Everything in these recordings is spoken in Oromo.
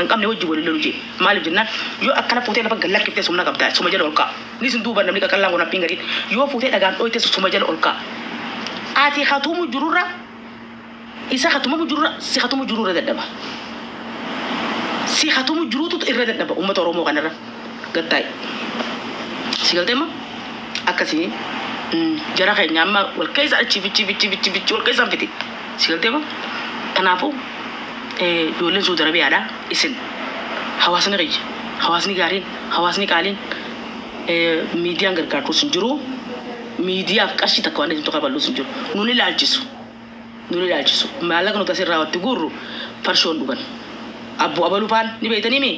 humna hin qabne wajji wal lolu jee. Maaliif jennaan yoo akkana fuutee lafa gad lakkiftee humna qabdaa suma jala ol ka'a. Ni sin duuba namni qaqallaan kun haphiin gadiin yoo fuutee dhagaan dhooyte suma jala ol ka'a. Ati hatumu jirurra isa hatumamu jirurra si hatumu jirurra dadhaba. Si hatumu jiruutu irra dadhaba uummata Oromoo kanarra gattaa'e. Si galtee ma akkasii jara keenya amma wal keessa achi fichi fichi fichi fichi wal keessaan fiti. Si galtee ma kanaafuu ijoolleen Suudi Arabiyaadha isin hawaasni qiyya hawaasni gaariin hawaasni qaaliin miidiyaan gargaartus hin jiru miidiyaaf qarshii takka waan isin kafalluus hin jiru nun ilaalchisu nun ilaalchisu maallaqa nuti asirraa watti guurru farshoon dhugan abbo abaluu faan ni beeytanii mi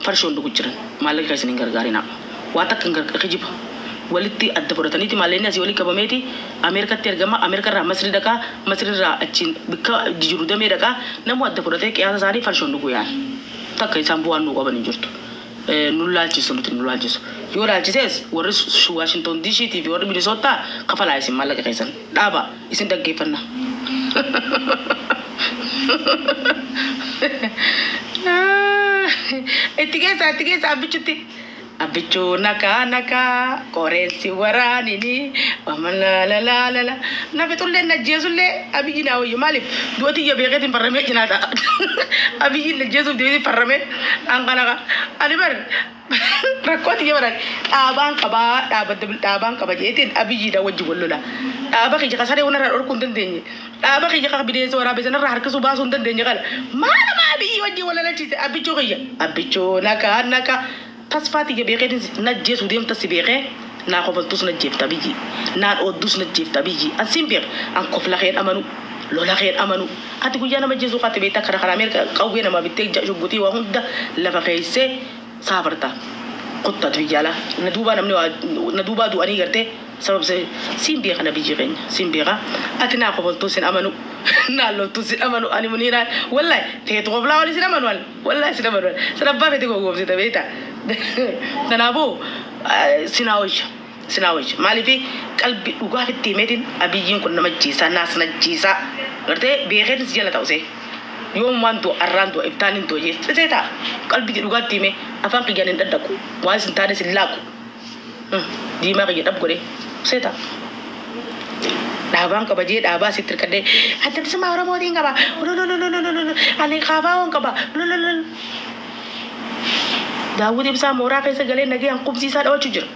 farshoon dhugu jiran maallaqa isin hin gargaarinaa waa takka hin gargaar kijiba walitti adda fudhataniiti maallaqni asii walii qabameeti Ameerikatti ergama Ameerika irraa Masri dhaqaa Masri irraa achiin bikka jiru damee dhaqaa namu adda fudhatee qiyaasa isaanii farshoon dhugu yaan takka isaan bu'aan nuu qaban hin jirtu. Nun laalchisu nuti nu laalchisu yoo laalchisees warri Washington DC fi warri Minnesota kafalaa isin maallaqa keessan dhaaba isin dhaggeeffanna. Itti geessa itti geessa abbichutti. Abbichuu nakaa nakaa qoreensi waraanini la na fixullee na jeesullee abiyyi naa wayyo maaliif du'a tiyya beekeetiin farramee cinaa ta'a abiyyi na jeesuuf deebiin farramee an kana ani bar rakkoo tiyya baran dhaabaan qabaa dhaaba dhaabaan qaba jeetiin abiyyiidha wajji wal lola dhaaba kiyya kasaree wanarraa dhorkuu hin dandeenye dhaaba kiyya ka bineensa waraabessa narraa harkisuu baasuu hin dandeenye kana maaluma abiyyi wajji wal lolachiise abbichuu kiyya abbichuu nakaa nakaa tasfaa tiyya beekeetiin na jeesuu deemta si beekee naa kofaltus na jeefta biyyi naa dhooddus na jeefta biyyi an siin beek an kofla keen amanu lola keen amanu ati guyyaa nama jeesuu kaate beektaa kara karaa Ameerika qawwee namaa bittee shuggutii waa hunda lafa keessee saafarta qottaatu biyya alaa na duubaa namni waa na duubaa du'anii gartee sabab siin beeka na biyyi keenya siin beeka ati naa kofaltuu sin amanu naa loltuu sin amanu ani muniiraan wallahi feetu koflaa wali sin amanu ani wallahi sin amanu ani sanabbaa feete gowwoomsita beektaa kanaafuu sinaa wayya sinaa wayya maaliif qalbii dhugaaf itti himeetiin abiyyiin kun nama jiisaa naas na jiisaa gartee beekeetis jala ta'usee yoomumaan du'a arraan du'a iftaan hin du'a jeessisee ta'a qalbii dhugaatti himee afaan kiyyaan hin daddaqu waan isin taane sin laaqu diimaa kiyya dhab godhee see ta'a. Dhaabaan qaba jee dhaabaa asitti hirkadhee adda bilisummaa Oromootiin qaba ani kaafaawwan qaba. Daawwit Ibsaa mooraa keessa galee nagayaan qubsiisaa dhawachuu jira.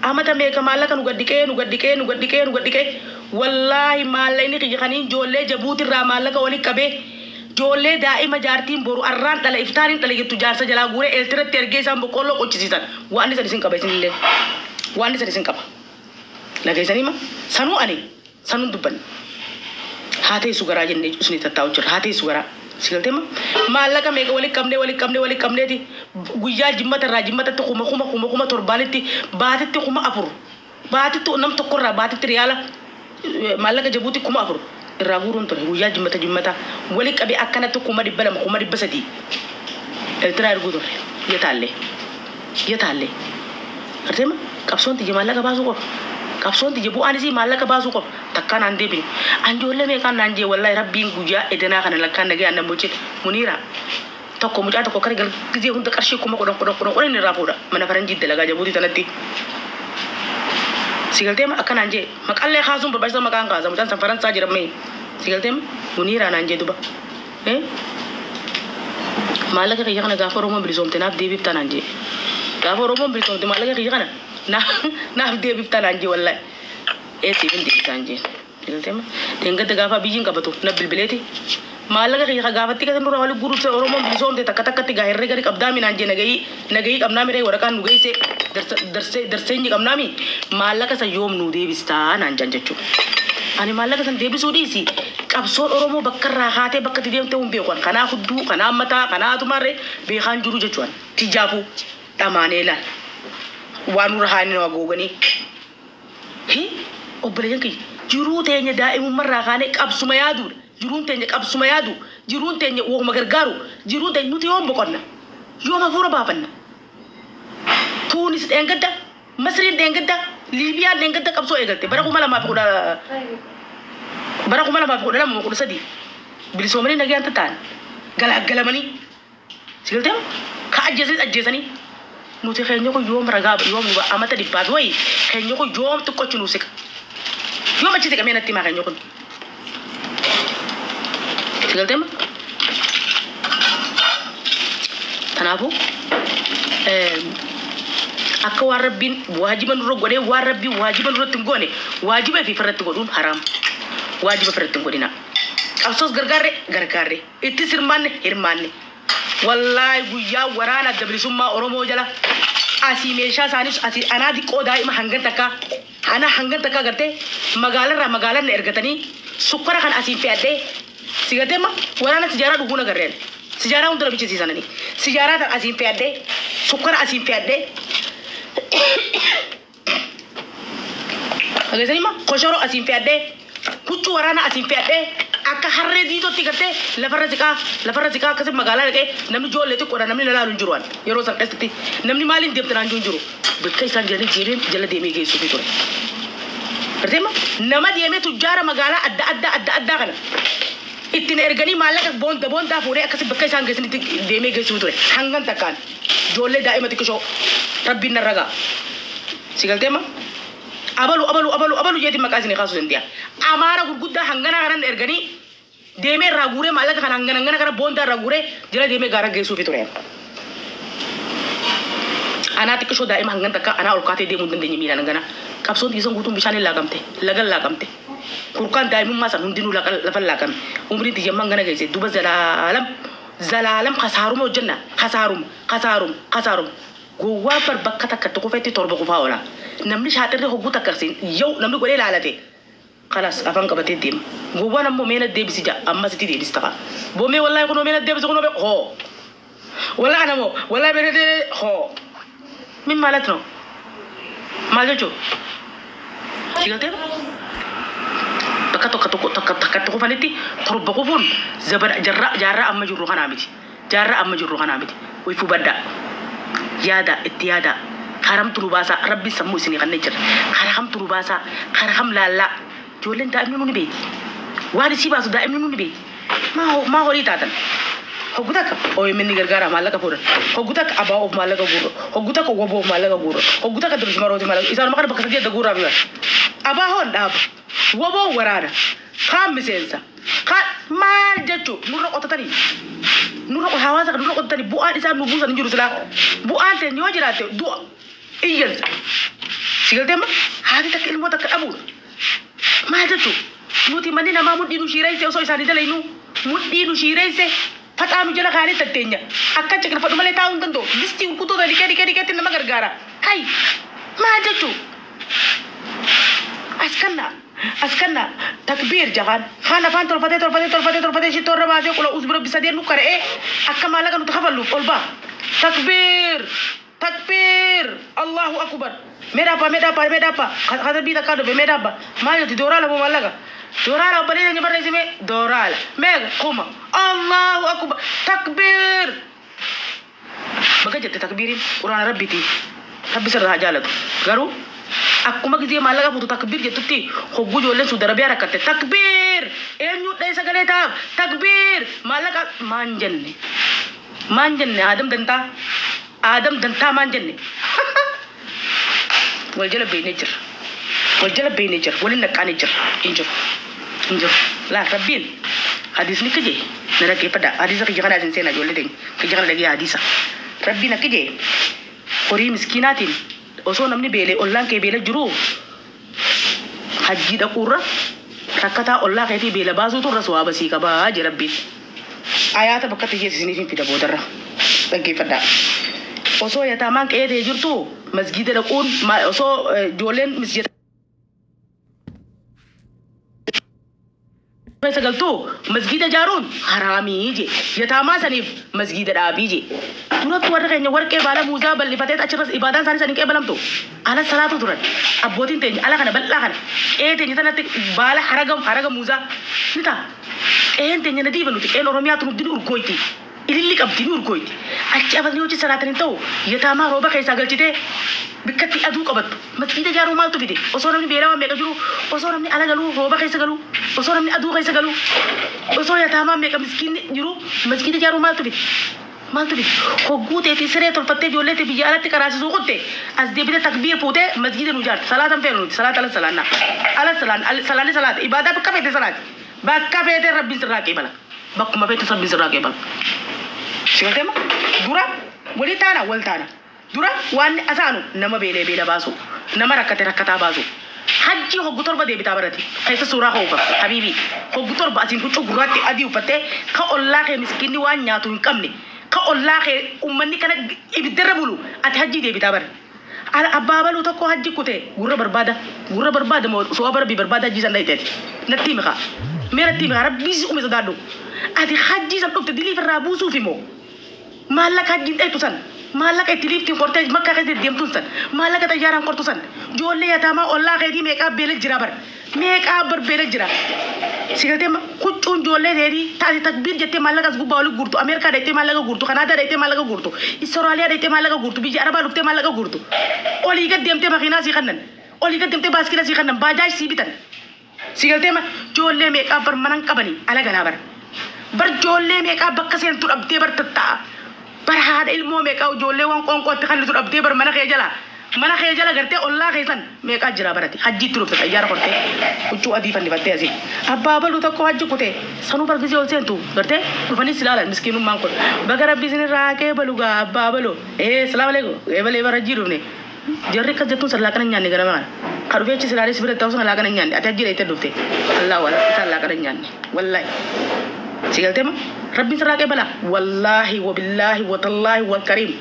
Amata meeqa maallaqa nu gaddiqee nu gaddiqee nu gaddiqee nu gaddiqee wallaahi maallaqni kiyya kaniin ijoollee Jabuutirraa maallaqa walitti qabee ijoollee daa'ima jaartiin boru arraan dhala iftaaniin dhala jettu jaarsa jalaa guuree Eeltiratti ergee isaan boqqoolloo qochisiisan waan isan isin qaba isinillee waan isan isin qaba. Dhageessanii ma sanuu ani sanuun dubbanne haa teessu garaa jennee isinii tattaa'u jira haa teessu garaa. Si galtee ma maallaqa meeqa walitti qabnee walitti qabnee walitti qabneeti guyyaa jimmata irraa jimmatatti kuma kuma kuma kuma torbaanitti baatitti 4000 baatitti nam tokko irraa baatitti riyaala maallaqa Jabuuti 4000 irraa guuruun ture guyyaa jimmata jimmata walitti qabee akkanatti 200,000 300,000 Eertiraa erguu ture yetaallee yetaallee gartee ma qabsoon tiyya maallaqa baasuu qofa qabsoon tiyya bu'aan isii maallaqa baasuu qofa takkaa naan deebine an ijoollee meeqaan naan jee wallahi rabbiin guyyaa edanaa kana lakkaan nagayaan nan bulchite muniira tokko mucaa tokko akkana gizee hunda qarshii 10,000 10,000 10,000 inni irraa fuudha mana faranjii dalagaa Jabuutii tanatti si galtee ma akkanaan jee maqallee kaasuun barbaachisa maqaan kaasa mucaan san faransaa jira mee si galtee ma muniiraa naan jee duba maallaqa kiyya kana gaafa Oromoon bilisoomte naaf deebiftaa naan jee gaafa Oromoon bilisoomte maallaqa kiyya kana naaf deebiftaa naan jee wallahi eessiif hin deebisaan jee si galtee ma deengadda gaafa biyyiin qabatu na bilbileeti maallaqa kiyya gaafatti kan dura wali guuruuf Oromoon bilisoomte takka takkatti gaa herrega ni qabdaa mi naan jee nagayii nagayii qabnaa mi waraqaan nu geesse darseenyi qabnaa mi maallaqa san yoom nuu deebistaa naan jaan jechuudha. Ani maallaqa san deebisuu dhiisi qabsoon Oromoo bakka irraa kaatee bakka itti deemtee hin beeku kanaa hudduu kanaa mataa kanaa tumarree beekaan jiru jechuudha. Tijaafuu dhamaanee laal waan nurra haanii nama googanii. Obboleeyyan kiyya jiruu teenya daa'imummarraa kaanee qabsuma yaaduudha. Jiruun teenya qabsuma yaadu jiruun teenya wahuma gargaaru jiruun teenya nuti yoom boqonna yoom hafuura baafanna. Tuunis dheengadda Masriin dheengadda Liibiyaan dheengadda qabsoo eegalte bara 2010 bara 2012 13 bilisoomanii nagayaan tataan galaaggalamanii Si galtee ka ajjeesanis ajjeesanii nuti keenya kun yoom ragaa yoom nu amata dhibbaaf wayi keenya kun yoom xiqqochi nu siqa yoom achi siqamee natti himaa keenya kun. Si galtee kanaafuu akka waan rabbiin waajiba nurra godhee waan rabbiin waajiba nurratti hin goone waajiba fi irratti godhuun haraam. Waajiba irratti hin godhina. Qabsoos gargaarre gargaarre ittis hirmaanne hirmaanne. Wallaahi guyyaa waraana adda bilisummaa Oromoo jala asii meeshaa isaanis asii anaa xiqqoo daa'ima hangan takkaa anaa hangan takkaa gartee magaalarraa magaalaan na ergatanii sukkara kana asiin fe'adhee si gartee ma waraana sijaaraa dhuguu na garreen sijaaraa hunda na bichisiisananii sijaaraa tan asiin fe'adhee sukkara asiin fe'adhee dhageessanii ma koshoroo asiin fe'adhee huccuu waraanaa asiin fe'adhee akka harree diitootti gartee lafarra siqaa akkasii magaalaa dhaqee namni ijoollee xiqqoodha namni na laalu hin jiru yeroo san keessatti namni maaliin deemte naan jiru hin jiru bakka isaan jiranii deemee jala deemee geessuufi ture. Gartee ma nama deemee tujjaara magaalaa adda addaa adda addaa kana ittiin erganii maallaqa boonda boondaa fuudhee akkasii bakka isaan geessanitti deemee geessuufi ture hangan takkaan ijoollee daa'ima xiqqishoo rabbiin narra ga'a. Si galtee ma abalu abalu abalu abalu jeetiin maqaa isinii kaasuu danda'a. Amaara gurguddaa hanganaa kanan erganii deemee irraa guuree maallaqa kana hangana hangana kana boondaa irraa guuree jala deemee gaara geessuufi ture. Anaa xiqqishoo daa'ima hangan takka anaa ol kaatee deemuu hin dandeenye miilaan hangana. Qabsoon dhiisan guutuun bishaan hin laaqamte lagan laaqamte. Kurkaan daa'imummaa san hundinuu lafa laaqame. Umriin tiyyammaa hangana geesse duuba zalaalam zalaalam kasaaruma hojjenna kasaaruma kasaaruma kasaaruma. Gowwaa bar bakka takka itti kufetti torba kufaa oola. Namni shaaxirri hogguu takka siin yoo namni godhee laalate. Kalas afaan qabatee deema. Gowwaan ammoo meena deebisi ja'a ammas itti deebisi ta'a. Boomee wallaahi kunoo meena deebisi kunoo hoo. Wallaahi anamoo wallaahi meena deebisi hoo. Min maalat no? Maal jechuun? Si galtee? Bakka tokko tokko takka takkatti kufanitti torba kufuun zabana jarraa jaarraa amma jirru kanaa miti. Jaarraa amma jirru kanaa miti. Wayifuu baddaa. Yaada itti yaada. Karamtu nu baasaa rabbi sammuu isinii kanneen jira. Karamtu nu baasaa karam laallaa. Ijoolleen daa'imni nu ni beeki. Waan isii baasu daa'imni nu ni beeki. Maa horii taatan? Hoggu takka OMN gargaara maallaqa fuudhan. Hoggu takka ABO'oof maallaqa guurra. Hoggu takka WBO'oof maallaqa guurra. Hoggu takka Dirishmarooti maallaqa. Isaanuma kana bakka sadii adda guurraa fi ABO'n dhaaba. WBO'n waraana. Kaan miseensa. Kaan maal jechuu nurra qotatanii. Nurra hawaasa kana nurra qotatanii bu'aan isaan nu buusan hin jiru silaa. Bu'aan teenya yoo jiraatte du'a iyyansa. Si galtee ma haati takka ilmoo takka dhabuudha. Maal jechuu nuti manni namaa mudhii nu shiireesse osoo isaanii dalaynu mudhii nu shiireesse faxaa nu jala kaanee tatteenya akka ciqilfadhu malee taa'uu hin danda'u. Distii gurguddoota dhiqee dhiqee dhiqeetti nama gargaara. Hay maal jechuu as kanna as kanna takbiir jahaan kaan afaan tolfatee tolfatee tolfatee tolfatee shittoo irra baasee qula us bira bisadeen nu qara'ee akka maallaqa nuti kafalluuf ol ba'a. Takbiir takbiir Allahu akbar. Mee dhaabbaa mee dhaabbaa mee dhaabbaa katabbii takkaa dhufe mee dhaabbaa maal jetti dooraala moo maallaqa dooraala obbolee keenya barreessi mee dooraala meeqa kuma Allahu akbar takbiir. Bakka jette takbiiriin quraana rabbiiti rabbi sirraa haa jaalatu garuu akkuma gisee maallaqa fuutu takbiir jettutti hogguu ijoolleen Suudi Arabiyaa rakkatte takbiir eenyu dhee sagalee taa'aaf takbiir maallaqa maan jenne aadam dantaa maan jenne wal jala beeknee jira wal jala beeknee jira waliin naqqaanee jira hin jiru hin jiru laa rabbiin hadiisni kije na dhaggeeffadha hadiisa kiyya kana isin seenaa ijoollee teenya kiyya kana dhagee hadiisa rabbiin akka jee horii miskiinaatiin osoo namni beelee ollaan kee beela jiru hajjii dhaquurra rakkataa ollaa keetii beela baasuutu irra suwaaba sii qabaa jee rabbiin. Ayaata bakka xiyyeessi isiniif hin fida boodarra dhaggeeffadhaa. Osoo yataamaan qe'ee ta'e jirtu masgiida dhaquun osoo ijoolleen masgiida keessa galtu masgiida ijaaruun haraamii jee yataamaa saniif masgiida dhaabii jee. Duratti warra keenya warqee baala muuzaa bal'ifatee achirras ibaadaan isaanii saniin qeebalamtu ala salaatu turan abbootiin teenya ala kana bal'aa kana qe'ee teenya sanatti baala haraga muuzaa ni ta'a. Qe'een teenya na diiba nuti qe'een Oromiyaa tun hundi ni urgooyti. Ililli qabdi ni urgooyti. Achi afatanii hojii salaatan hin ta'u yataamaa rooba keessaa galchitee bikkatti aduu qabattu. Masgiida ijaaruu maaltu fide? Osoo namni beelawaa meeqa jiru, osoo namni ala galuu rooba keessa galuu, osoo namni aduu keessa galuu, osoo yataamaa meeqa miskiinni jiru masgiida ijaaruu maaltu fide? Maaltu fide? Hogguu teetii siree tolfattee ijoollee tee biyya alatti qaraasisuu kutte as deebitee takbiir fuutee masgiida nu ijaarte. Salaatan feenu nuti salaata ala salaannaa. Ala salaan salaanni salaata ibaadaa bakka feete salaati. Bakka feete rabbiin sirraa qeebala. Bakkuma feete rabbiin sirraa qeebala. Si galtee ma? Dura walii taana wal taana. Dura waan asaanu nama beelee beela baasu. Nama rakkate rakkataa baasu. Hajji hoggu 7 deebitaa barate. Keessa suuraa koo uffata. Habiibi. Hoggu 7 asiin huccuu gurraatti adii uffattee ka ollaa kee miskiinni waan nyaatu hin qabne. Ka ollaa kee uummanni kana ibiddarra bulu ati hajjii deebitaa bara. Ala abbaa baluu tokko hajji kute gurra barbaada. Gurra barbaada moo so'aa rabbii barbaada hajjii san dhayiteeti. Natti himi kaa. Mee natti himi kaa rabbii si uume sodaadhu. Ati hajjii san dhufte diliif irraa buusuufi moo? Maallaqa hajjiin dhaytu san maallaqa itti liiftiin qortee makkaa keessa deddeemtuun san maallaqa xayyaaraan qortu san ijoollee yataamaa ollaa keetii meeqaa beela jira bar meeqaa bar beela jira si galtee ma huccuun ijoollee teetii taate takbiir jettee maallaqa as gubbaa oli guurtu Ameerikaa dhayxee maallaqa guurtu Kanaadaa dhayxee maallaqa guurtu Istoraaliyaa dhayxee maallaqa guurtu biyya Arabaa dhuftee maallaqa guurtu olii gad deemtee makiinaa sii kannan olii gad deemtee baaskila sii kannan baajaaj sii bitan si galtee ma ijoollee meeqaa bar manan qabanii ala galaa bar bar ijoollee meeqaa bakka seentu dhabdee bar tatta'a bar haadha ilmoo meeqaa ijoollee waan qoonqootti kannitu dhabdee bar mana kee jala mana kee jala gartee ollaa keessan meeqaa jira barati hajjiitti dhufte xayyaara kortee huccuu adii fannifattee asii abbaa baluu tokko hajji kutee sanuu bar gisee ol seentu gartee dhufanii si ilaalan miskiinummaan kun baga rabbi isinirraa haa qeebalu gaa abbaa baluu ee salaam alaikum eebalee bar hajjii dhufne jarri akkas jettuun san laaqana hin nyaanne ganama kana ka dhufee achi silaalee si bira ta'u sana laaqana hin nyaanne ati hajjii dhayitee dhufte Allahu ala isaan laaqana hin nyaanne wallaahi si galtee ma rabbiin sirraa qeebala wallaahi wabillaahi watallaahi walkariim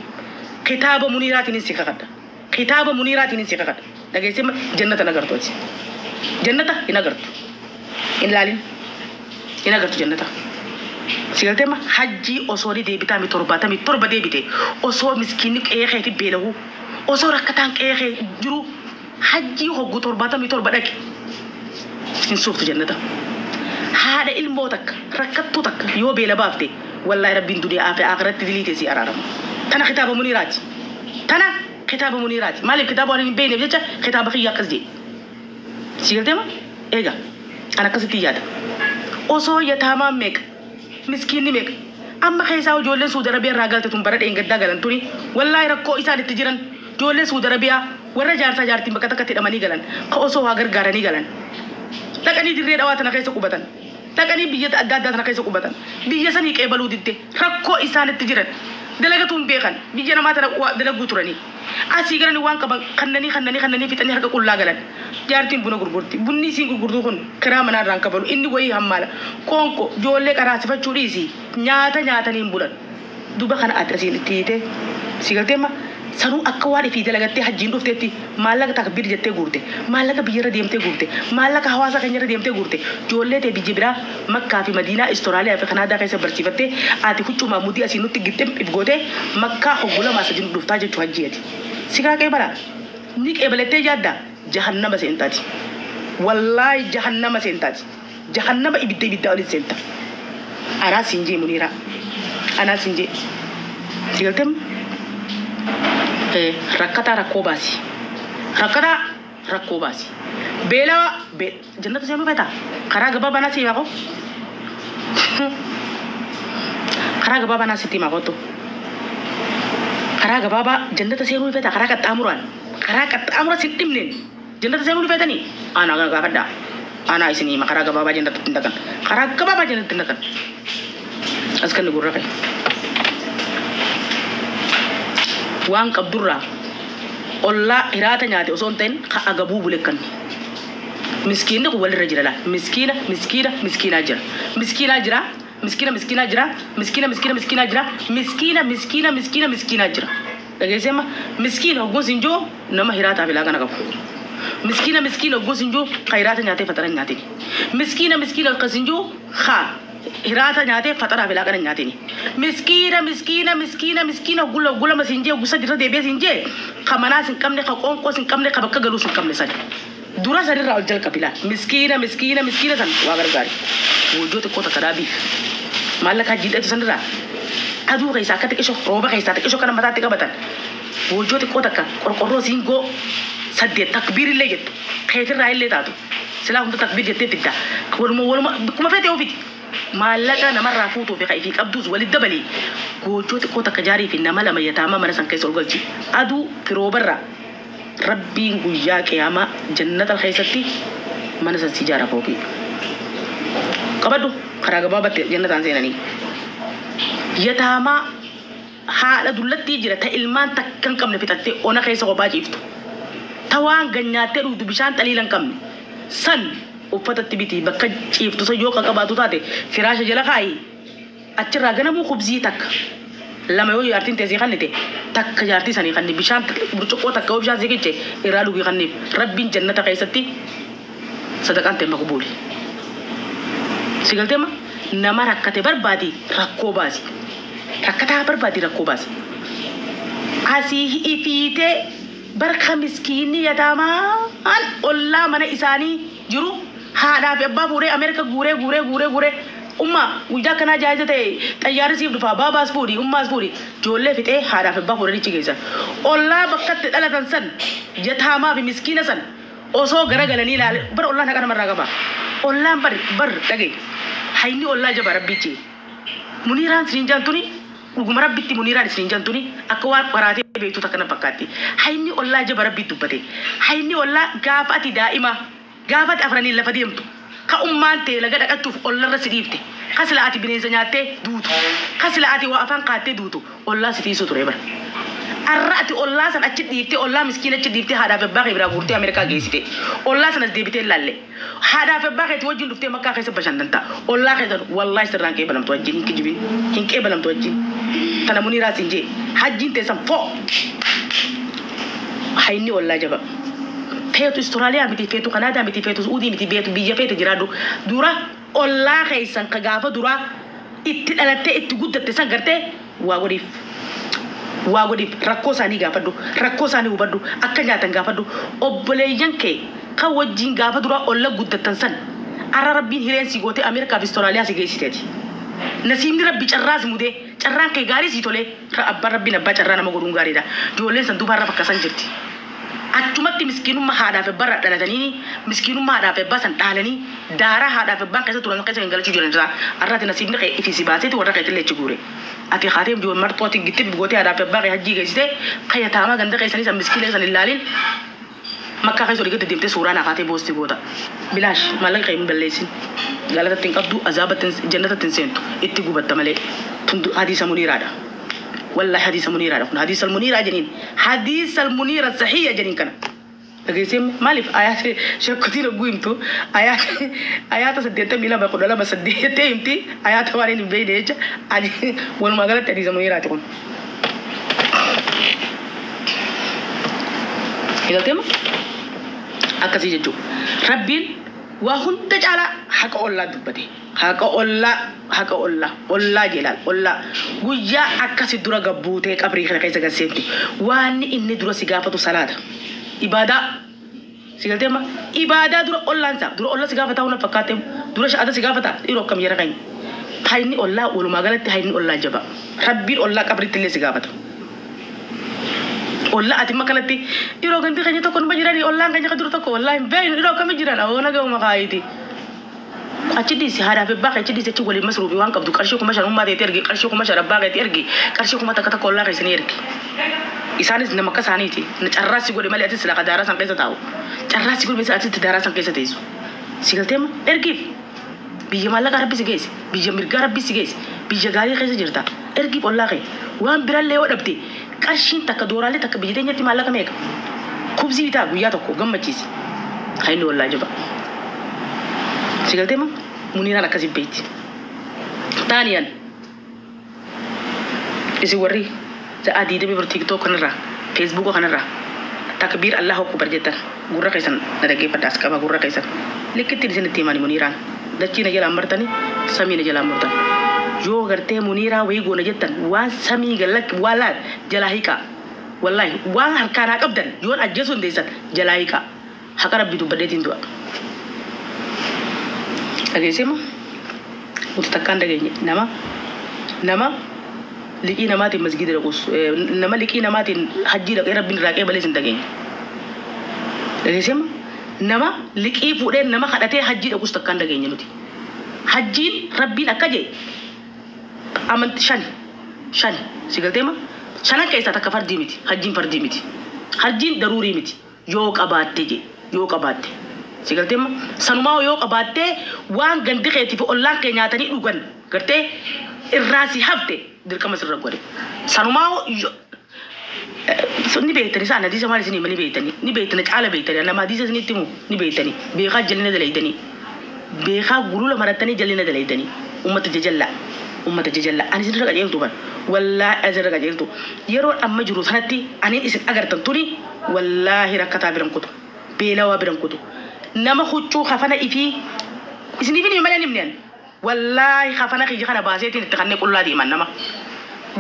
kitaaba muniiraatiin si kakadha kitaaba muniiraatiin si kakadha dhageessee ma jannata hin agartu ati jannata hin agartu hin laalin hin agartu jannata si galtee ma hajjii osoo ni deebitaa mi 77 deebite osoo miskiinni qe'ee keeti beelahu osoo rakkataan qe'ee kee jiru hajjii hoggu 77 dhaqi hin suuftu jannata. Haadha ilmoo takka rakkattuu takka yoo beela baafte wallaahi rabbiin duniyaa fi akhiratti dilii si araarama. Tana kitaaba muniiraati. Tana kitaaba muniiraati. Maaliif kitaaba waan hin beekneef jecha kitaaba kiyya akkas jedhe. Si galtee ma? Eega an akkasitti yaada. Osoo yataamaan meeqa miskiinni meeqa amma keessaa ijoolleen Suudi Arabiyaa irraa galte tun bara dheengaddaa galan tuni wallaahi rakkoo isaan itti jiran ijoolleen Suudi Arabiyaa warra jaarsaa jaartiin bakka takkatti hidhamanii galan ka osoo waa gargaaranii galan dhaqanii dirree dhawaa tana keessa qubatan dhaqanii biyya adda addaa tana keessa qubatan biyya sanii qeebaluu didde rakkoo isaan itti jiran dalagatuun beekan biyya namaa tana dalaguu turanii asii galanii waan qaban kannanii kannanii kannanii fixanii harka qullaa galan jaartiin buna gurgurti bunni isiin gurgurtuu kun kiraa manaa irraan kafalu inni wayii hammaala qoonqo ijoollee qaraasifachuu dhiisii nyaata nyaatanii hin bulan duba kana ati asiin itti hiite si galtee ma sanuu akka waan ifii dalagattee hajjiin dhufteetti maallaqa takbiir jettee guurte maallaqa biyyarra deemtee guurte maallaqa hawaasa keenyarra deemtee guurte ijoollee tee biyya biraa Makkaa fi Madiinaa Istoraaliyaa fi Kanaadaa keessa barsiifattee ati huccuu maamudii asiin nutti gixxim if gootee Makkaa hoggu lamaa sadi nu dhuftaa jechuu hajjii ati si kaa qeebalaa ni qeebalettee yaadda jahannama seentaati wallaahi jahannama seentaati jahannama ibidda ibiddaa olin seenta anaa siin jee muniiraa anaa siin jee si galtee rakkataa rakkoo baasi rakkataa rakkoo baasi beelawaa jannata seenuu feetaa karaa gabaabaa naa si himaa koo karaa gabaabaa naa sitti himaa kootu karaa gabaabaa jannata seenuu feetaa karaa qaxxaamuraan karaa qaxxaamura sin dhibneen jannata seenuu feetanii anaa gaafadhaa anaa isin hima karaa gabaabaa jannata ittiin dhaqan karaa gabaabaa jannata ittiin dhaqan as kan gurra kee waan qabdurraa ollaa hiraata nyaate osoo hin ta'in ka agabuu bule kan miskiinni kun walirra jira laa miskiina miskiina miskiinaa jira miskiinaa jira miskiina miskiinaa jira miskiina miskiina miskiinaa jira miskiina miskiina miskiina miskiinaa jira dhageessee ma miskiina hogguun siin jiru nama hiraataa fi laaqana qabu miskiina miskiina hogguun siin jiru ka hiraata nyaatee faxara nyaatini miskiina miskiina ka siin jiru ka hiraata nyaatee faxaraa fi laaqana nyaatini miskiina miskiina miskiina miskiina gula gula ma siin jee gusa dirra deebi'ee siin jee ka manaas hin qabne ka qoonqoos hin qabne ka bakka galuus hin qabne sani dura sanirraa ol jalqabi laa miskiina miskiina miskiina san waa gargaari wojjoo xiqqoo takka dhaabiif maallaqa hajjiin dheetu sanirraa aduu keessaa akka xiqqisho rooba keessaa xiqqisho kana mataatti qabatan wojjoo xiqqoo takka qorqorroo siingoo 8 takbiir illee jettu keetirraa illee taatu silaa hunda takbiir jettee fidda waluma waluma kuma feete oofiti Maallaqa namarraa fuutuu fi ifii qabduus walitti dabali. Goojjoo xiqqoo takka jaarii fi nama lama yataamaa mana san keessa ol galchi. Aduu firoobarraa Rabbiin guyyaa qiyaamaa jannata keessatti mana san si ijaara fooqii. Qabadhu karaa gabaabatti jannataan seenanii. Yataamaa haadha dullattii jira ta ilmaan takka hin qabne fixattee ona keessa kophaa ciiftu. Ta waan ganyaattee dhugdu bishaan xaliila hin qabne. San uffatatti biti bakka ciiftu san yoo qaqqabaatu taate firaasha jala kaayi achirraa ganamuu kubzii takka lama yoo jaartiin teessee kannite takka jaartii sanii kanni bishaan burcuqqoo takka yoo bishaan siqiche irraa dhugii kanniif Rabbiin jannata keessatti sadaqaan ta'e maqbuuli. Si galtee ma nama rakkate barbaadi rakkoo baasi. Rakkataa barbaadi rakkoo baasi. Asii ifiitee barka miskiinni yataamaan ollaa mana isaanii jiru haadhaa fi abbaa fuudhee Ameerika guuree guuree guuree guuree umma guyyaa akkanaa jaayiza ta'e xayyaarri siif dhufaa baabaas fuudhi ummaas fuudhi ijoollee fixee haadhaa fi abbaa fuudhanii achi geessan. Ollaa bakka itti dhalatan san yataamaa fi miskiina san osoo garagalanii ilaale bar ollaan haqa namarraa qaba. Ollaan bar bar dhagaye hayni ollaa jaba rabbichi. Muniiraan isiniin jaantuni dhuguma rabbitti Muniiraan isiniin jaantuni akka waan qaraatee beektu takka na fakkaatti. Hayni ollaa jaba rabbi dubbate. Hayni ollaa gaafa ati daa'ima gaafa ati afraniin lafa deemtu ka ummaan tee laga dhaqachuuf ollarra si dhiifte ka sila ati bineensa nyaattee duutu ka sila ati waa afaan kaattee duutu ollaa si tiisuu ture bara. Arra ati ollaa san achi dhiiftee ollaa miskiina achi dhiiftee haadhaa fi abbaa kee biraa guurtee Ameerikaa geessite. Ollaa sanas deebitee laalle. Haadhaa fi abbaa keetii wajjin dhuftee Makkaa keessa bashannanta. Ollaa keessa wallaahi sirraan qeebalamtu wajjin hin kijibin. Hin qeebalamtu wajjin. Tana Muniiraa siin jee. Hajjiin teessan foo. Hayni ollaa jaba. Feetu Austraaliyaa miti, feetu Kanaadaa miti, feetu Suudii miti, feetu biyya feete jiraadhu. Dura ollaa keessan ka gaafa duraa itti dhalattee itti guddatte san gartee waa godhiif. Waa godhiif rakkoo isaanii gaafadhu, rakkoo isaanii hubadhu, akka nyaatan gaafadhu. Obboleeyyan kee kan wajjin gaafa duraa olla guddattan san arra Rabbiin hireen si gootee Ameerikaa fi Austraaliyaa si geessiteeti. Nasiibni Rabbi carraa si mudee, carraan kee gaarii si tolee, abbaan Rabbiin abbaa carraa nama godhuun gaariidha. Ijoolleen san duuba har'a bakka san jirti. Achumatti miskiinummaa haadhaa fi abbaarraa dhalatanii miskiinummaa haadhaa fi abbaa san dhaalanii daaraa haadhaa fi abbaan keessa turan keessa gangalachuu jiran irraa har'a ati nasiibni kee ifi si baaseeti warra keetillee achi guure. Ati kaatee ijoon marxoo ati gitti gootee haadhaa fi abbaa kee hajjii geessitee kan yataamaa ganda keessanii san miskiina san hin laalin Makkaa keessa olii gadi deemtee suuraa naa kaatee boosti goota. Bilaash maallaqa kee hin balleessin. Galatatti hin qabdu azaabatti jannatatti hin seentu itti gubatta malee. Tun hadiisa Muniiraadha. Wallahi hadiisa Muniiraadha kun hadiisa Muniiraa jeniin hadiisa Muniira sahiya jeniin kana. Dhageessee maaliif ayaata shakkotiin hogguu himtu ayaata ayaata 82 12 8 jettee himti ayaata waan hin beekne jecha ani walumaa galatti hadiisa Muniiraati kun. Eegaltee moo akkasii jechuudha. Rabbiin waa hunda caalaa haqa ollaa dubbate. Haqa ollaa, haqa ollaa, ollaa jeelaal, ollaa. Guyyaa akkasi dura gabbuutee qabrii kana keessa gad seente waanni inni dura si gaafatu salaata. Ibaadaa. Si galtee amma ibaadaa dura ollaan isaa dura olla si gaafataa huna fakkaatee dura sha'ata si gaafata dhiiroo akkam jara keenya. Hayni ollaa walumaa galatti hayni ollaa jaba. Rabbiin ollaa qabriitti illee si gaafata. Ollaa ati amma kanatti dhiroo gandi keenya tokko numa jirani ollaan keenya ka dura tokko wallaahi hin beeknu dhiroo akkami jiran awoo nagahuma kaayiiti. Achi dhiisi haadhaa fi abbaa kee achi dhiisi achi waliin masruufi waan qabdu qarshii 5000 ummaa teeti ergi qarshii 5000 abbaa keeti ergi qarshii 1000 takka ollaa keessanii ergi. Isaanis nama akka isaaniiti carraa si godhe malee atis silaa ka daaraa san keessa taa'u carraa si godhe malee atis daaraa san keessa teessu. Si galtee amma ergiif. Biyya maallaqaa Rabbi si geesse, biyya mirgaa Rabbi si geesse, biyya gaarii keessa jirta. Ergiif ollaa kee. Waan birallee yoo dhabde qarshiin takka dooraallee takka biyya teenyatti maallaqa meeqa? Kubzii bitaa guyyaa tokko gammachiisi. Hayni ollaa jaba. Si galtee moo? Muniiraan akkasi beeyti. Taaniyan isin warri sa'aa 24 TikTok kanarraa Facebook kanarraa takbiir Allahu akbar jettan gurra keessan na dhaggeeffadha as qaba gurra keessan likkittiin isinitti himani Muniiraan dachii na jalaan martani samii na jalaan murtan yoo gartee Muniiraa wayii goona jettan waan samii gallakki waan laal jalaa hiiqaa wallaahi waan harkaa naa qabdan yoon ajjeesuu dandeessan jalaa hiiqaa haqa rabbii dubbadheetiin du'a dhageessee moo nuti takkaan dhageenye nama nama liqii namaatiin masgiida dhaqus nama liqii namaatiin hajjii dhaqee rabbiin irraa qeebalees hin dhageenye. Dhageessee moo nama liqii fuudhee nama kadhatee hajjii dhaqus takkaan dhageenye nuti. Hajjiin rabbiin akka jee amanti shan shan si galteema shanan keessaa takka fardii miti. Hajjiin fardii miti. Hajjiin daruurii miti. Yoo qabaatte je yoo qabaatte. Si galteema sanumaa yoo qabaatte waan gandi keetii fi ollaan kee nyaatanii dhugan gartee irraa si hafte dirqama sirra godhe. Sanumaa ni beektani isaan hadiisa maal isin hima ni beektani ni beektani caala beektani nama hadiisa isinitti himu ni beektani beekaa jalina dalaydanii beekaa gulula marattanii jalina dalaydanii ummata jajalla ummata jajalla ani isin irra qajeeltu ban wallaahi isin irra qajeeltu yeroo amma jiru sanatti aniin isin agartan tuni wallaahi rakkataa biran kutu beelawaa biran kutu nama huccuu kafana ifii isiniif hin malee himne ani wallaahi kafana kiyya kana baaseetiin itti kannee qullaa deeman nama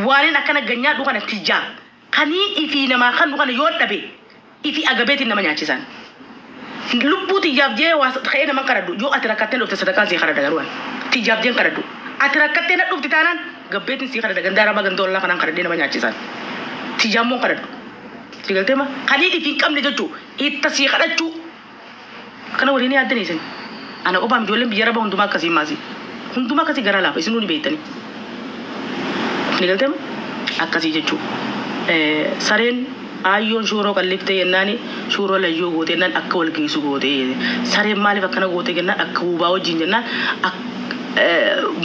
waanin akkana ganyaadhu kana tijjaa kanii ifii namaa kan kana yoo dhabe ifii agabeetiin nama nyaachisan. Lubbuu tiyyaaf jee waa ka'ee nama kadhadhu yoo ati rakkattee dhufte sadaqaan sii kadhadha garuu tiyyaaf jeen kadhadhu ati rakkattee na dhufti taanaan gabbeetiin sii kadhadha gandaa arabaa ganda ollaa kanaan kadhadhee nama nyaachisan. Tiyyaaf moo kadhadhu. Si galtee ma kanii ifii hin qabne jechuu itta sii kadhachuu kana waliin yaaddanii isin. Ana qofaam ijoolleen biyya arabaa hundumaa akkasii maasii hundumaa akkasii garaa laafa isinuu ni beektanii. Ni galtee ma akkasii jechuu. Sareen aayyoon suuroo qalliftee jennaani suuroo layyoo goote jennaan akka wal geessu goote. Sareen maaliif akkana goote jennaan akka huubaa wajjin jennaan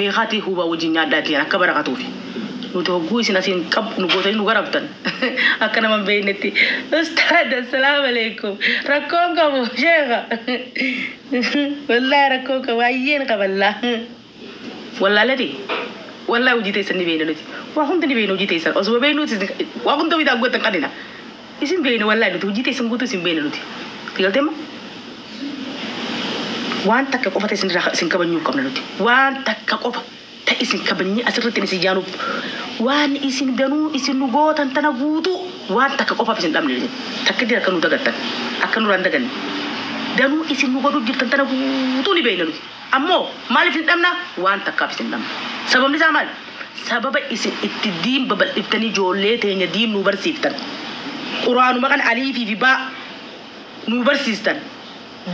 beekaatii huubaa wajjin nyaadhaati akka barakatuufi. Nuti hogguu isin asiin qab nu gootanii nu garabtan akka nama hin beeknetti. Ustaad assalaamu alaikum rakkoon qabu sheekha wallaahi rakkoon qabu baay'een qaballaa. Wallaalati wallahi hojii teessan ni beekna nuti waa hunda ni beekna hojii teessan osoo beeknu waa hunda bitaa gootan qanina isin beekna wallahi nuti hojii teessan guutuu isin beekna nuti galteema waan takka qofa ta'e isin irraa isin kabajuu qabna nuti waan takka qofa ta'e isin kabajnee asirratti isin jaanuuf waan isin danuu isin nu gootan tana guutuu waan takka qofaaf isin dhabne takka dira akka nu dagattan akka nurraan daganne danuu isin nu godhuu jirtan tana guutuu ni beekna nuti. Ammoo maaliif isin dhabna waan takkaaf isin dhabna. Sababni isaa maali? Sababa isin itti diin babal'iftanii ijoollee teenya diin nu barsiiftan. Quraanuma kana aliifii fi baa nu barsiistan.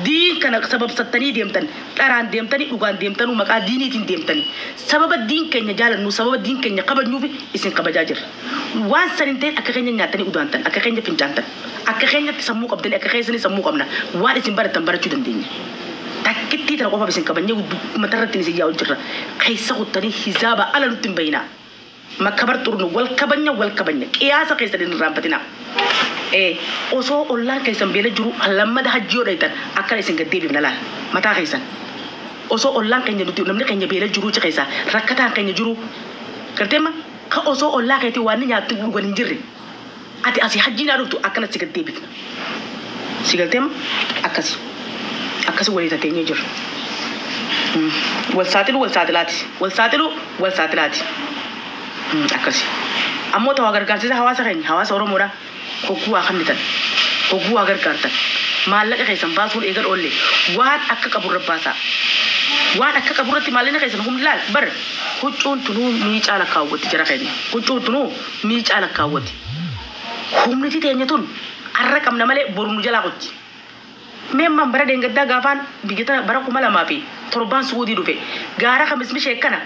Diin kana sababsattanii deemtan dharaan deemtanii dhugaan deemtanuu maqaa diiniitiin deemtanii sababa diin keenya jaalannu sababa diin keenya kabajnuuf isin kabajaa jirra. Waan san hin ta'in akka keenya nyaatanii udaantan akka keenya fincaantan akka keenyatti sammuu qabdanii akka keessanii sammuu qabna waan isin barattan barachuu dandeenya. Takkittii tana qofaaf isin kabajnee matarratti isin yaa'u jirra. Keessa kuttanii hizaaba ala nutti hin bayinaa. Makkabar xurnu wal kabanya wal kabanya qiyaasa keessan hin irraanfatinaa. Osoo ollaan keessan beela jiru lammada hajji yoo dhaytan akkana isin gad deebifna laal mataa keessan. Osoo ollaan keenya nuti namni keenya beela jiru ci keessa rakkataan keenya jiru garteema ka osoo ollaa keetii waan ni nyaattu dhugan hin jirre ati asii hajjii naa dhuftu akkana si gad deebifna. Si galteema akkasi akkasi walii tateenyee jirra. Wal saaxilu wal saaxilaati wal saaxilu wal saaxilaati. Akkasi. Ammoo ta'aa gargaarsiisa hawaasa keenya hawaasa Oromoodha. Hogguu waa kennitan hogguu waa gargaartan maallaqa keessan baasuun eegal oolle waan akka qaburra baasaa waan akka qaburratti maallaqni keessan humni laal bar huccuun tunuu miicaa lakkaawwatti jara keenya huccuun tunuu miicaa lakkaawwatti humniti teenya tun arra qabna malee boru nu jalaa qotti. Meemmaan bara deengaddaa gaafaan biyya tana bara 2007 Suudii dhufe gaara kamis mishee kana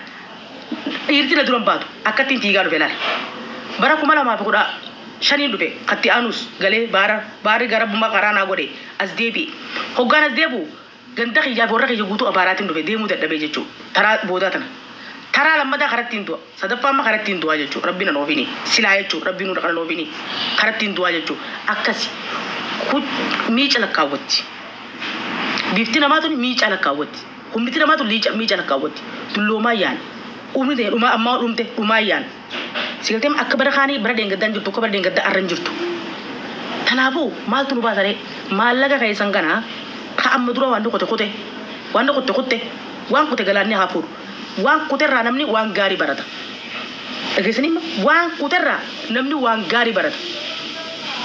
dhiirti na duran baatu akkattiin fiigaa dhufe laal bara 2015 dhufe katti aanus galee baara baarri gara bummaa karaa naa godhe as deebi'e hoggaan as deebi'u ganda kiyyaa fi warra kiyya guutuu abaaraatiin dhufe deemuu dadhabee jechuudha taraa boodaa tana taraa lammataa karattiin du'a sadaffaa amma karattiin du'a jechuudha rabbiin na oofini silaa jechuudha rabbiin nu dhaqan oofini karattiin du'a jechuudha akkasi miica lakkaawwatti bifti namaa tun miica lakkaawwatti humniti namaa tun miica lakkaawwatti dulloomaa yaani umri ta'e dhumaa ammaa dhumte dhumaa yaani. Sigalteem akka bara kaanii bara deengaddaan jirtu akka bara deengaddaa arran jirtu. Kanaafuu maaltu nu baasaree maallaqa keessan kana ka amma dura waan qote qote waan qote qote waan qote galaanni haa fuudhu waan qoterraa namni waan gaarii barata. Dhageessanii waan qoterraa namni waan gaarii barata.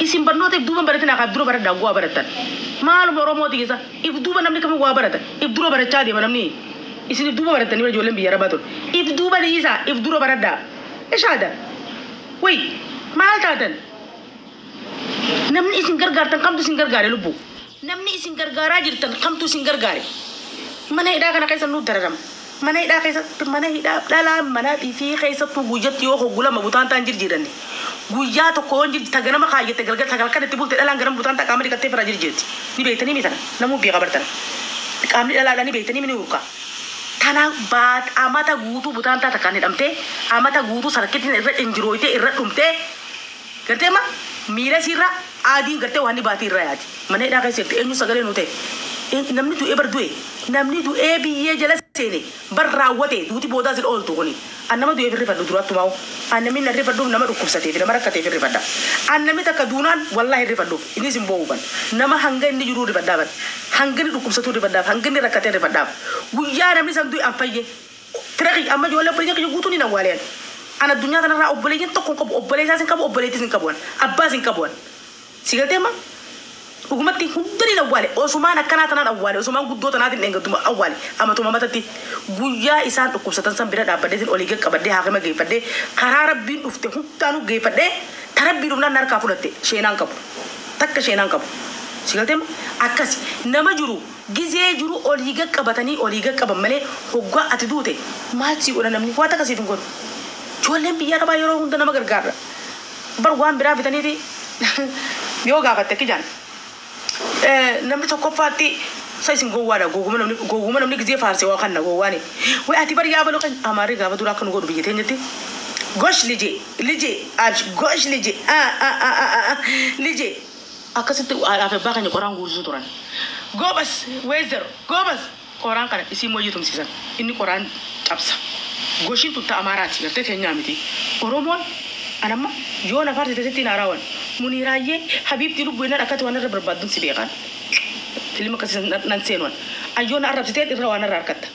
Isin barnoota if duuba baratin akaaf dura baradhaa waa barattan. Maaluma Oromooti keessa if duuba namni kamuu waa barata if dura barachaa deema namni. Isin if duuba barattanii ijoolleen biyya arabaa tun if duuba dhiisaa if dura baradhaa. Ishaada wayi maal taatan namni isin gargaartan kamtu isin gargaare lubbu namni isin gargaaraa jirtan kamtu isin gargaare mana hidhaa kana keessa nuuf dararama Mana hidhaa keessatti, mana hidhaa dhalaa mana ifii keessattuu guyyatti yoo hoggulama butaan taan jirjiiranne. Guyyaa tokko yoo jirti taganama kaayyate galgal tagalkan itti bulte dhalaan ganama butaan taa qaama dhiqattee firaa jirjiirti. Ni beektanii mi tana? Namuu beeka bartana. Qaamni dhalaadhaa ni beektanii mi ni urkaa. Tana baat amata guutuu butaan taa takkaan hidhamtee amata guutuu sarakkitiin irra injirooytee irra dhumtee gartee ma miila isiirra adiin gartee waan baatii irra yaati. Mana hidhaa keessa jirti eenyu sagalee nu ta'e. Namni du'ee bar du'e, namni du'ee biyyee jala seene bar raawwate, duuti boodaa sin ooltu kuni. An nama du'eef hirrifadhu duraattumaa'u. An namni na hirrifadhuuf nama dhukkubsateef, nama rakkateef hirrifadha. An namni takka duunaan wallaahi hirrifadhuuf innis hin boo'u ban. Nama hanga inni jiruu hirrifadhaa ban. Hanga inni dhukkubsatuu hirrifadhaaf, hanga inni rakkatee hirrifadhaaf. Guyyaa namni san du'e an fayye. Fira kiyya amma ijoollee obboleeyyan kiyya guutuun hin awwaale an. An addunyaa kanarraa obboleeyyan tokko hin qabu, obboleessaas hin qabu, obboleettis hin qabu an. Abbaas hin qabu an. Si galtee amma? Dhugumatti hunda niin awwaale. Osumaan akkanaa tanaan awwaale. Osumaan guddoo tanaatiin dheengadduma awwaale. Amatuma amatatti guyyaa isaan dhukkubsatan san bira dhaabbadheetiin olii gad qabadhee haakima geeffadhee karaa Rabbiin dhufte hundaanuu geeffadhee ta Rabbii dhufnaan na harkaa fudhatte sheenaan qabu. Takka sheenaan qabu. Si galtee amma? Akkasi. Nama jiru gizee jiru olii gad qabatanii olii gad qaban malee hoggaa ati duute maal sii godha namni? Waa takka siif hin godhu. Ijoolleen biyya arabaa yeroo hunda nama gargaarra. Bar waan biraa bitaniifi yoo gaafatte akki jaan namni tokkoffaatti sa isin gowwaadha, gowwuma namni gowwuma namni gizee faarse waa kanna gowwaani way ati bar yaa balu kan amaarri gaafa duraa akka nu godhu biyya teenyatti gosh lije lije absh gosh lije a a a a a lije akkasitti haadhaaf abbaa keenya qoraan guursisuu turan goobas weezero goobas qoraan kana isiin mooyyii tumsiisan inni qoraan cabsa goshiin tun ta amaaraati gartee teenyaa miti. Oromoon an amma yoo na faarsite sitti hin haaraawan. Muniiraayyee habiibtii lubbuu jennaan akkati waan narra barbaaddun si beekaan. Filima akkasii nan seenu an. An yoo na arrabsite irra waa narra arkatta.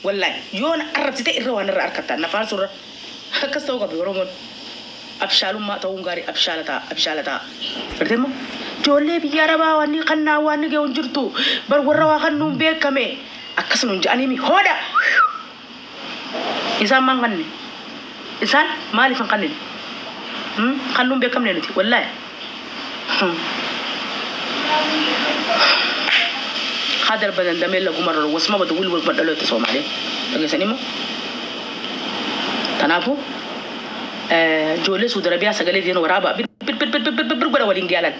Wallaahi yoo na arrabsite irra waa narra arkatta na faarsuu irra. Akkas ta'uu qabi Oromoon. Abshaalummaa ta'uun gaarii, abshaala ta'a, abshaala ta'a. Gartee immoo ijoollee biyya arabaa wanni kannaa waan ni ga'u hin jirtu. Bar warra waa kannuun beekame. Akkas nuun ja'anii mi hoodha. Isaan maan kanne? Isaan maaliif hin kannine? Kannuun beekamne nuti wallaahi. Haa darba dandamee laguma roro wasma badu wil wal dhaloota Soomaalee. Dhageessanii immoo. Kanaafuu ijoollee Suudi Arabiyaa sagalee deena waraabaa bir bir bir bir bir bir godha waliin gaalan.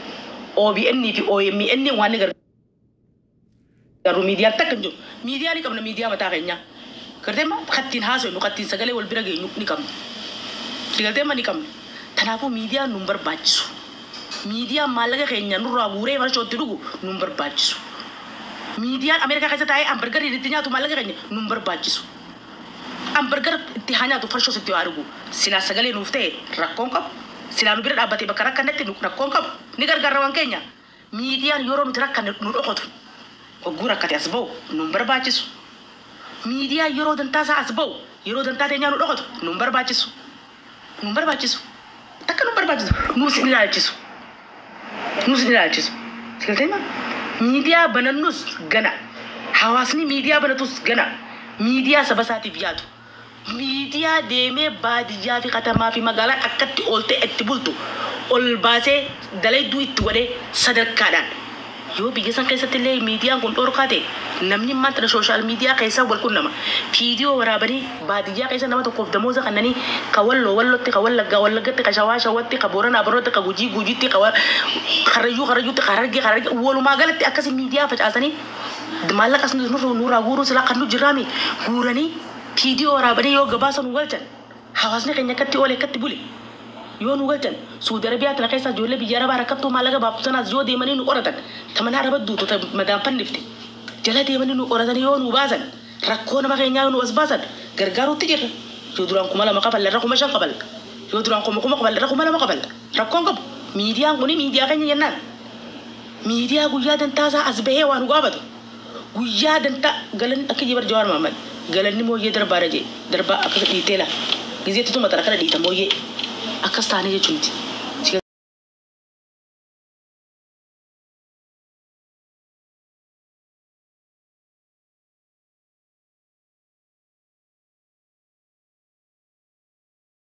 OBN fi OMN waan ni gargaaru miidiyaan takka hin jiru. Miidiyaa ni qabna, miidiyaa mataa keenyaa. Gartee ma kattiin haasofnu kattiin sagalee wal bira geenyu ni qabna. Sigaltee ma ni qabna. Kanaafuu miidiyaan nun barbaachisu. Miidiyaan maallaqa keenya nurraa guuree farshootti dhugu nun barbaachisu. Miidiyaan Ameerikaa keessa taa'ee hamburgerii itti nyaatu maallaqa keenya nun barbaachisu. Hamburger itti haa nyaatu, farshoos itti haa dhugu. Silaa sagalee nuuf ta'e rakkoon qabu. Silaa nu bira dhaabbatee bakka rakkannetti rakkoon qabu. Ni gargaarra waan keenya. Miidiyaan yeroo nuti rakkanne nu dhokotu. Hogguu rakkate as ba'u nun barbaachisu. Miidiyaan yeroo dantaa isaa as ba'u yeroo dantaa teenyaa nu dhokotu nun barbaachisu. Nun barbaachisu. Takka nun barbaachisu. Nuus hin ilaalchisu. Nuus hin ilaalchisu. Sigaltee maa? Miidiyaa banannus gana. Hawaasni miidiyaa banatus gana. Miidiyaa saba isaatiif yaadu. Miidiyaa deemee baadiyyaa fi katamaa fi magaalaan akkatti ooltee itti bultu ol baasee dalayduu itti godhee sadarkaadhaan. Yoo biyya san keessatti illee miidiyaan kun dhorkaa ta'e namni maanta social media keessaa wal qunnama. Viidiyoo waraabanii baadiyyaa keessa nama tokkoof damooza kannanii ka Walloo Wallotti, ka Wallaggaa Wallaggatti, ka Shawaa Shawatti, ka Booranaa Booranatti, ka Gujii Gujiitti, ka Karrayyuu Karrayyuutti, ka Harargee Harargee walumaa galatti akkasi miidiyaa facaasanii maallaqas nurraa guuruu silaa kan nu jirraami guuranii viidiyoo waraabanii yoo gabaasa nu galchan hawaasni keenya akkatti oole akkatti bule yoo nu galchan Suudi Arabiyaa tana keessaa ijoollee biyya Arabaa rakkattuu maallaqa baaftu sanaas yoo deemanii nu qoratan ta mana Araba duutu ta madaan fannifte jala deemanii nu qoratanii yoo nu baasan rakkoo nama keenyaa yoo nu as baasan gargaaruutti jirra. Yoo duraan 2000 kafalla irra 5000 kafalla. Yoo duraan 1000 kafalla irra 2000 kafalla. Rakkoon qabu. Miidiyaan kuni miidiyaa keenya jennaan. Miidiyaa guyyaa dantaasaa as bahee waa nu gaafatu. Guyyaa dantaa galanni akka jibar Jawaar Mohammad galanni mooyyee darbaadha jee darbaa akka dhiitee laa. Gizee tutuma tana kana dhiita mooyyee. Akkas taanee jechuun miti.